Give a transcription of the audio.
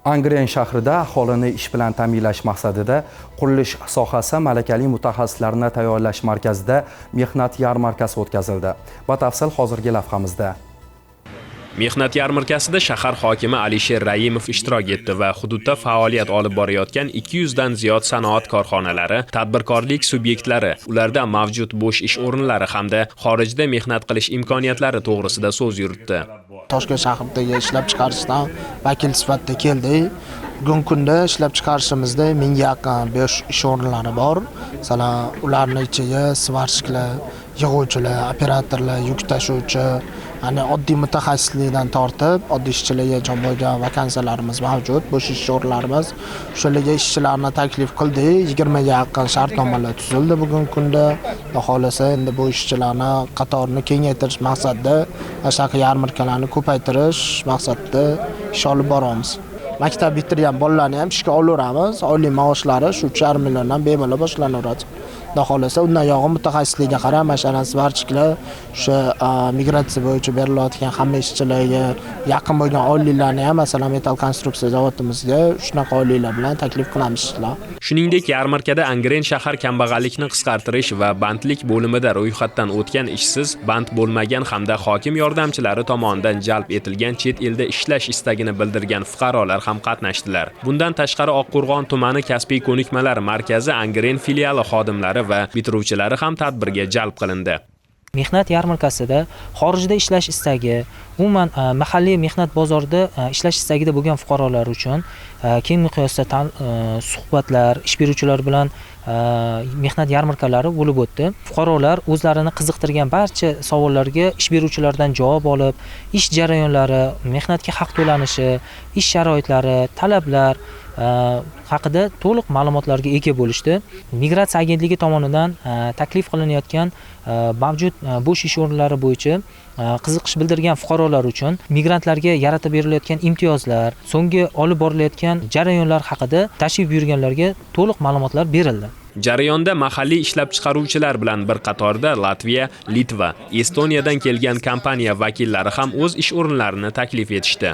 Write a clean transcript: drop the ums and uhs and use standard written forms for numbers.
Angren shahrida aholini ish bilan ta'minlash maqsadida qurilish sohasi malakali mutaxassislarni tayyorlash markazida mehnat yarmarkasi o'tkazildi. Batafsil hozirgi lavhamizda. Mehnat yarmarkasida shahar hokimi Alisher Rayimov ishtirok etdi va hududda faoliyat olib borayotgan 200 dan ziyod sanoat korxonalari, tadbirkorlik subyektlari, ularda mavjud bo'sh ish o'rinlari hamda xorijda mehnat qilish imkoniyatlari to'g'risida so'z yuritdi. Toshkent shahridagi ishlab chiqarishdan vakil sifatida keldik. Bugungi kunda ishlab chiqarishimizda 1000 ga yaqin bo'sh ish o'rinlari bor. Masalan, ularni ichiga сварщик lar, yig'uvchilar, operatorlar, yuk tashuvchi, ya'ni oddiy mutaxassislikdan tortib oddiy ishchilargacha bo'lgan vakansiyalarimiz mavjud, bo'sh ish o'rinlarimiz. O'shalarga ishchilarni taklif qildik. 20 ga yaqin shartnomalar tuzildi bugungi kunda. Xudo xohlasa, endi bu ishchilarni qatorini kengaytirish maqsadida, mana shunaqa yarmarkalarni ko'paytirish maqsadida ish olib boramiz. Maktab bitirgan bolalarni ham ishga olaveramiz. Oylik maoshlari shu 3,5 milliondan bemalol boshlanaveradi. Xudo xohlasa, undan yog'i mutaxassislikka qarab, masalan, сварщик lar, o'sha migratsiya bo'yicha berilayotgan hamma ishchilarga yaqin bo'lgan oyliklarni ham, masalan, metall konstruksiya zavodimizga shunaqa oyliklar bilan taklif qilamiz ishchilar. Shuningdek, yarmarkada Angren shahar kambag'allikni qisqartirish va bandlik bo'limida ro'yxatdan o'tgan ishsiz, band bo'lmagan hamda hokim yordamchilari tomonidan jalb etilgan chet elda ishlash istagini bildirgan fuqarolar ham qatnashdilar. Bundan tashqari, Oqqo'rg'on tumani kasbiy ko'nikmalar markazi Angren filiali xodimlari va bitiruvchilari ham tadbirga jalb qilindi. Mehnat yarmarkasida xorijda ishlash istagi, umuman mahalliy mehnat bozorida ishlash istagida bo'lgan fuqarolar uchun keng miqyosda suhbatlar, ish beruvchilar bilan mehnat yarmarkalari bo'lib o'tdi. Fuqarolar o'zlarini qiziqtirgan barcha savollarga ish beruvchilardan javob olib, ish jarayonlari, mehnatga haq to'lanishi, ish sharoitlari, talablar haqida to'liq ma'lumotlarga ega bo'lishdi. Migratsiya agentligi tomonidan taklif qilinayotgan mavjud bo'sh ish o'rinlari bo'yicha qiziqish bildirgan fuqarolar uchun migrantlarga yaratib berilayotgan imtiyozlar, so'nggi olib borilayotgan jarayonlar haqida tashrif buyurganlarga to'liq ma'lumotlar berildi. Jarayonda mahalliy ishlab chiqaruvchilar bilan bir qatorda Latviya, Litva, Estoniyadan kelgan kompaniya vakillari ham o'z ish o'rinlarini taklif etishdi.